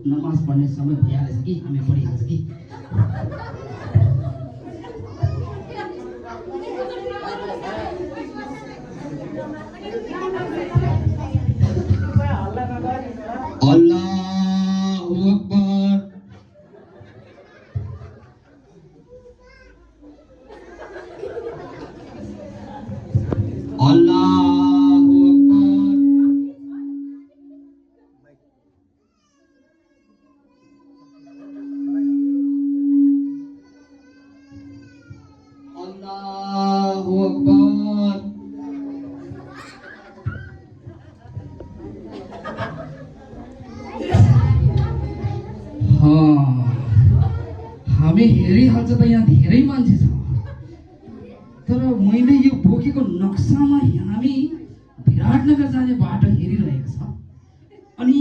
नमाज पढ्ने समय भइहालेछ कि हामी पढिहाल्छ कि अल्लाहु अक्बर अल्लाहु अक्बर हामी हेरिहाल्छ त यहाँ धेरै मान्छे छ तर मैले यो बोकेको नक्सामा हामी विराटनगर जाने बाटो हेरिरहेको छ अनि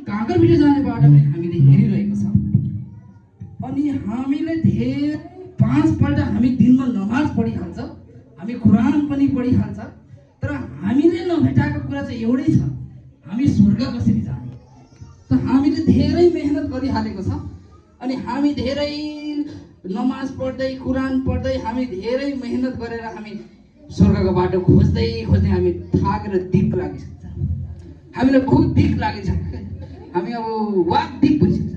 काँकरभिटे जाने बाटो पनि हामीले हेरिरहेको छ अनि हामीले धेरै 5 पल्ट हामी दिनमा नमाज पढिहाल्छ हामी कुरान पनि पढिहाल्छ तर हामीले नभेटाएको कुरा चाहिँ एउटै छ हामी स्वर्ग कसरी जाने त हामीले धेरै मेहनत गरिहालेको छ अनि हामी धेरै नमाज पढ्दै कुरान पढ्दै हामी धेरै मेहनत गरेर हामी स्वर्गको बाटो खोज्दै खोज्दै हामी थाकेर दिक लागिसक्छ हामीलाई बहुत दिक लागिसक्छ हामी अब वाक दिक भइसक्छ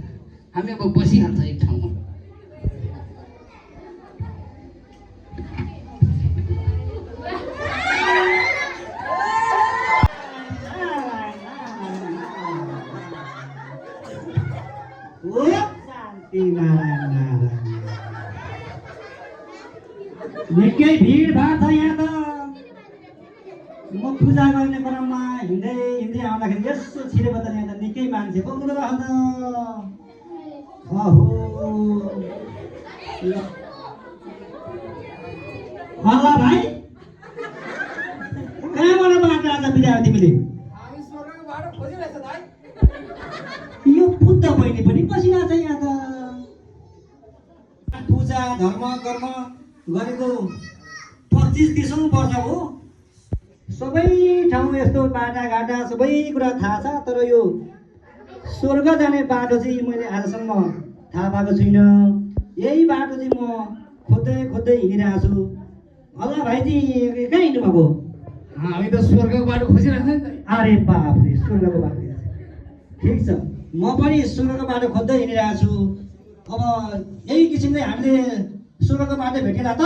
हामी अब बसिहाल्छ एक ठाउँमा निकै भिडभाड छ यहाँ त म पूजा गर्ने क्रममा हिँड्दै आउँदाखेरि यसो छिरेको त यहाँ त निकै मान्छे बोक्नु रहन्छ हल्ला भाइ कहाँबाट बाटो आज बिदा तिमीले यो बुद्ध बहिनी पनि बसिरहेको छ यहाँ त पूजा धर्म कर्म गरेको 25-30 वर्ष हो सबै ठाउँ यस्तो बाटाघाटा सबै कुरा थाहा छ तर यो स्वर्ग जाने बाटो चाहिँ मैले आजसम्म थाहा पाएको छुइनँ यही बाटो चाहिँ म खोज्दै हिँडिरहेको छु हल्ला भाइ चाहिँ कहाँ हिँड्नु भएको हामी त स्वर्गको बाटो खोजिरहेको छ नि अरे बाफरे स्वर्गको बाटो ठिक छ म पनि स्वर्गको बाटो खोज्दै हिँडिरहेको छु अब यही किसिमले हामीले स्वर्गको बाटो भेटेला त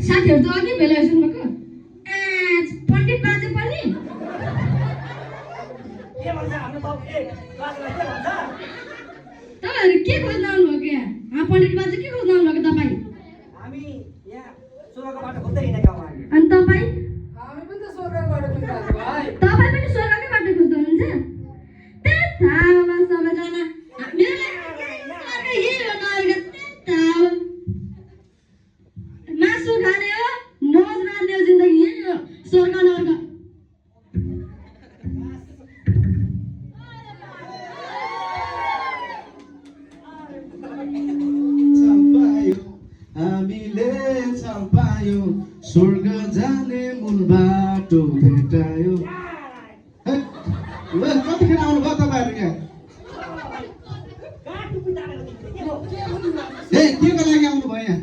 साथीहरु त अघि भेला सुन्नुभएको पण्डित बाजे पनि के भन्छ हाम्रो बाबुले बाजेलाई के भन्छ तपाईहरु के खोज्न आउनुभएको यहाँ पण्डित बाजे के खोज्न आउनुभएको तपाईँ हामी यहाँ स्वर्गको बाटो खोज्दै हिँडेका हौँ अनि तपाईँ हामी पनि त स्वर्गको बाटो खोजिरहेको भाइ तपाईँ पनि स्वर्गकै बाटो खोज्दै हुनुहुन्छ त्यही थाहा सबैजना मासु खाने हो मौज मार्ने हो जिन्दगी यही हो स्वर्ग नर्क हामीले छपायो स्वर्ग जाने मूल बाटो भेटायो कतिखेर आउनुभयो तपाईँहरू यहाँ के को लागि आउनुभयो यहाँ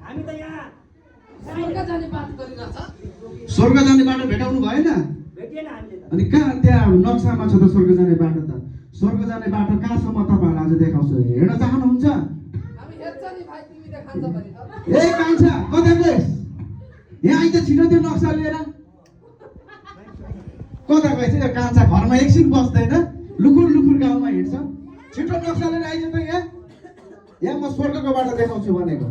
हामी त यहाँ स्वर्ग जाने बाटो गरिरहेछ स्वर्ग जाने बाटो भेटाउनु भएन भेटिएन हामीले त अनि कहाँ त्यहाँ नक्सामा छ त स्वर्ग जाने बाटो त स्वर्ग जाने बाटो कहाँसम्म तपाईँहरूलाई आज देखाउँछु हेर्न चाहनुहुन्छ हामी हेर्छ नि भाइ तिमी देखान्छ भने त ए कान्छा कता गएस यहाँ आइज छिटो त्यो नक्सा लिएर कता गएछ यो कान्छा घरमा एकछिन बस्दैन लुकुर गाउँमा हिँड्छ छिटो नक्सा लिएर आइज त यहाँ म स्वर्गको बाटो देखाउँछु भनेको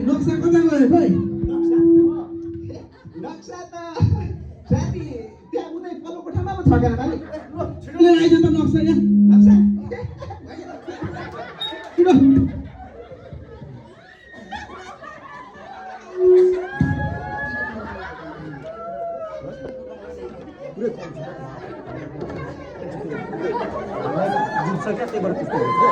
नक्सा कता गयो खोइ नक्सा त साथी त्यहाँ उतै पल्लो कोठामा पो छ क्या भाइ छिटो लिएर आइज त नक्सा यहाँ नक्सा छिटो क्या त्यही भएर त्यस्तो हुन्छ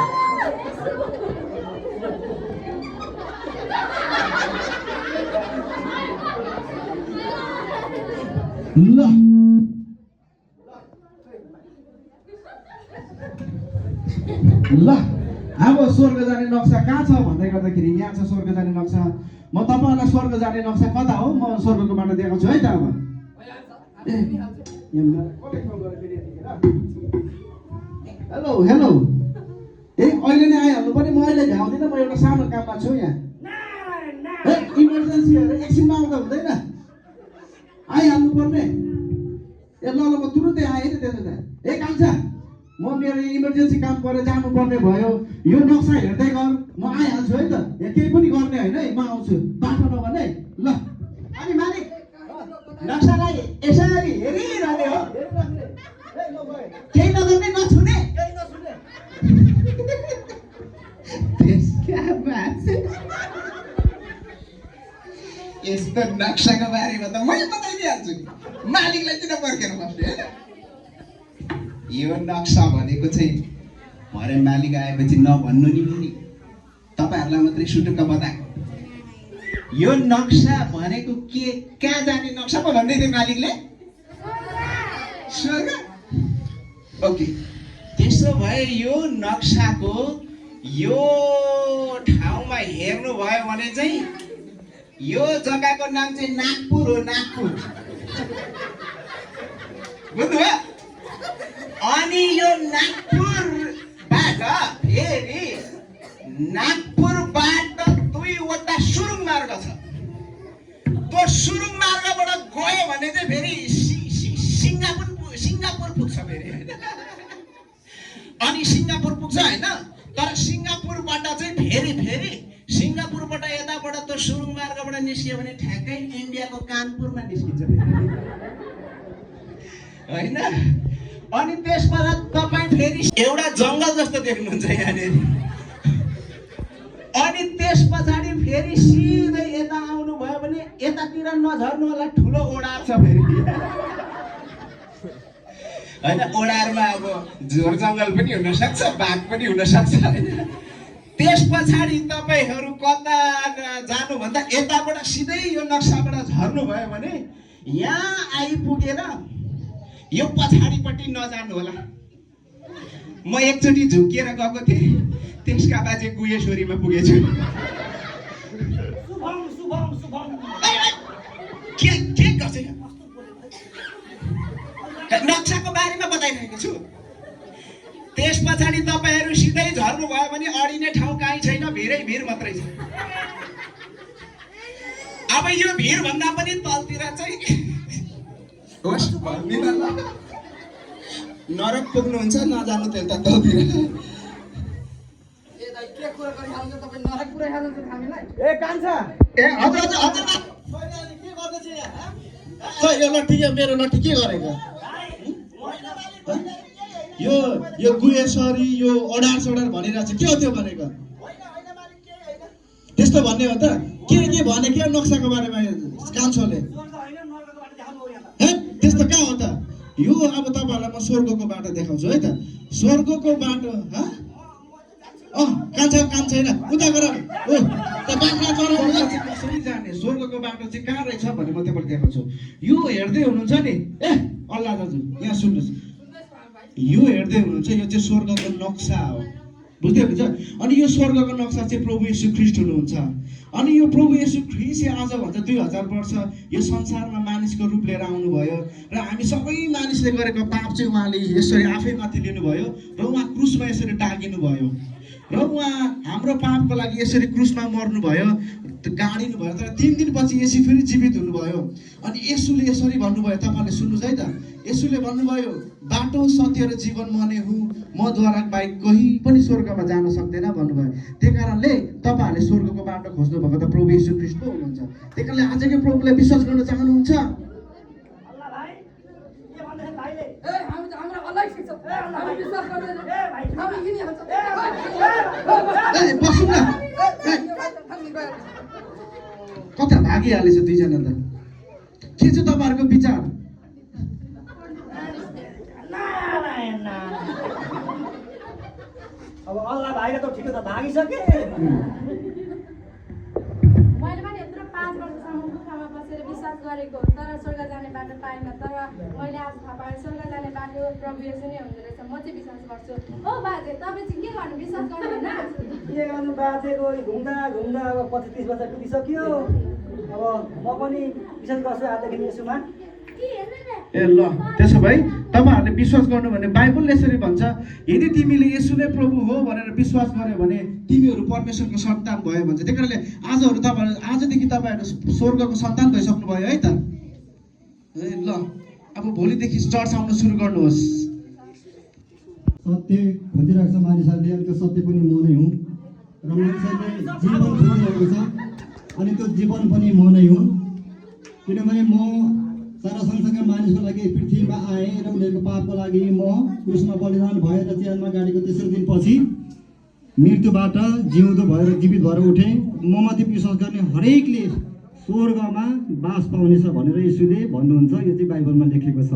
ल ल अब स्वर्ग जाने नक्सा कहाँ छ भन्दै गर्दाखेरि यहाँ छ स्वर्ग जाने नक्सा। म तपाईँहरूलाई स्वर्ग जाने नक्सा कता हो म स्वर्गको बाटो देखाउँछु है त अब हेलो हेलो अहिले नै आइहाल्नु पनि म अहिले भ्याउँदिनँ म एउटा सानो काममा छु यहाँ इमर्जेन्सी एकछिनमा आउँदा हुँदैन आइहाल्नु पर्ने ल ल म तुरुन्तै आएँ नि त्यसो त कान्छा म मेरो इमर्जेन्सी काम गरेर जानुपर्ने भयो यो नक्सा हेर्दै गर म आइहाल्छु है त यहाँ केही पनि गर्ने होइन है म आउँछु बाटो नभने है ल अनि मालिक नक्सालाई यसरी हेरिरहने हो केही नगर्ने नछुने यस्तो नक्साको बारेमा त मैले बताइदिइहाल्छु नि मालिकलाई किन पर्खेर बस्ने होइन यो नक्सा भनेको चाहिँ भरे मालिक आएपछि नभन्नु नि पनि तपाईँहरूलाई मात्रै सुटुक्क बताएको यो नक्सा भनेको के कहाँ जाने नक्सा पो भन्दै थियो मालिकले स्वर्ग ओके त्यसो भए यो नक्साको यो ठाउँमा हेर्नुभयो भने चाहिँ यो जग्गाको नाम चाहिँ नागपुर हो नागपुर बुझ्नुभयो अनि यो नागपुरबाट फेरि नागपुरबाट दुईवटा सुरुङ मार्ग छ त्यो सुरुङ मार्गबाट गयो भने चाहिँ फेरि सिङ्गापुर पुग्छ फेरि अनि सिङ्गापुर पुग्छ होइन तर सिङ्गापुरबाट चाहिँ फेरि सिङ्गापुरबाट यताबाट त्यो सुरुङ मार्गबाट निस्कियो भने ठ्याक्कै इन्डियाको कानपुरमा निस्किन्छ होइन अनि त्यसबाट तपाईँ फेरि एउटा जङ्गल जस्तो देख्नुहुन्छ यहाँनिर अनि त्यस पछाडि फेरि सिधै यता आउनुभयो भने यतातिर नझर्नु होला ठुलो ओडार छ फेरि होइन ओडारमा अब झोर जङ्गल पनि हुनसक्छ बाघ पनि हुनसक्छ होइन त्यस पछाडि तपाईँहरू कता जानुभन्दा यताबाट सिधै यो नक्साबाट झर्नुभयो भने यहाँ आइपुगेर यो पछाडिपट्टि नजानु होला म एकचोटि झुकिएर गएको थिएँ त्यसका बाजे गुहेश्वरीमा पुगेछु के गर्छ नक्साको बारेमा बताइरहेको छु त्यस पछाडि तपाईँहरू सिधै झर्नुभयो भने अडिने ठाउँ कहीँ छैन भिड मात्रै छ अब यो भिड भन्दा पनि तलतिर चाहिँ नरक पुग्नुहुन्छ नजानु त्यता तलतिर ए कान्छा ए हजुर हजुर हजुर के गर्दैछ यहाँ यो लट्ठी के मेरो लट्ठी के गरेको यो गुहेश्वरी यो ओडार सोडार भनिरहेको छ के हो त्यो भनेको त्यस्तो भन्ने हो त के भने के नक्साको बारेमा कान्छोले त्यस्तो कहाँ हो त यो अब तपाईँहरूलाई म स्वर्गको बाटो देखाउँछु है त स्वर्गको बाटो कान्छा काम छैन उता गर कसरी जाने स्वर्गको बाटो चाहिँ कहाँ रहेछ भने म तपाईँलाई देखाउँछु यो हेर्दै हुनुहुन्छ नि अल्लाह दाजु यहाँ सुन्नुहोस् यो हेर्दै हुनुहुन्छ यो चाहिँ स्वर्गको नक्सा हो बुझ्दै हुनुहुन्छ अनि यो स्वर्गको नक्सा चाहिँ प्रभु येशू ख्रीष्ट हुनुहुन्छ अनि यो प्रभु येशू ख्रीष्ट आजभन्दा 2000 वर्ष यो संसारमा मानिसको रूप लिएर आउनुभयो र हामी सबै मानिसले गरेको पाप चाहिँ उहाँले यसरी आफै माथि लिनुभयो र उहाँ क्रुसमा यसरी टाँगिनु भयो र उहाँ हाम्रो पापको लागि यसरी क्रुसमा मर्नुभयो गाडिनु भयो तर 3 दिनपछि यसरी फेरि जीवित हुनुभयो अनि येशूले यसरी भन्नुभयो तपाईँले सुन्नुहोस् है त येशूले भन्नुभयो बाटो सत्य र जीवन म नै हुँ मद्वारा बाहेक कोही पनि स्वर्गमा जान सक्दैन भन्नुभयो त्यही कारणले तपाईँहरूले स्वर्गको बाटो खोज्नु भएको त प्रभु येशू ख्रीष्ट पो हुनुहुन्छ त्यही कारणले आजकै प्रभुलाई विश्वास गर्न चाहनुहुन्छ बस्नु न कता भागिहालेछ दुईजना त के छ तपाईँहरूको विचार बाहिर त ठिक त भागिसके। मैले पनि यत्रो 5 वर्षसम्म दुःखमा बसेर विश्वास गरेको तर स्वर्ग जाने बाटो पाइनँ, तर मैले आज थाहा पाएँ स्वर्ग जाने बाटो प्रभु येशू नै हुँदो रहेछ। म चाहिँ विश्वास गर्छु। ओ बाजे, तपाईँ चाहिँ के गर्नु, विश्वास गर्नुहुन्न? के गर्नु बाजेको घुम्दा घुम्दा अब 25-30 वर्ष बितिसक्यो। अब म पनि विश्वास गर्छु आजदेखि येशूमा। ए ल त्यसो भए तपाईँहरूले विश्वास गर्नु भने बाइबलले यसरी भन्छ, यदि तिमीले यसो नै प्रभु हो भनेर विश्वास गर्यो भने तिमीहरू परमेश्वरको सन्तान भयो भन्छ। त्यही कारणले आजदेखि तपाईँहरू स्वर्गको सन्तान भइसक्नु भयो है त। ए ल अब भोलिदेखि चर्च आउन सुरु गर्नुहोस्। सत्य खोजिरहेको छ मानिसहरूले, अनि त्यो सत्य पनि म नै हुँ र मानिसहरूले जीवन खोजिरहेको छ अनि त्यो जीवन पनि म नै हुँ। किनभने म सारा संसारका मानिसको लागि पृथ्वीमा आएँ र उनीहरूको पापको लागि म क्रुसमा बलिदान भएर च्यानमा गाडेको तेस्रो दिनपछि मृत्युबाट जिउँदो भएर जीवित भएर उठेँ। ममाथि विश्वास गर्ने हरेकले स्वर्गमा बास पाउनेछ भनेर येशूले भन्नुहुन्छ। यो चाहिँ बाइबलमा लेखेको छ।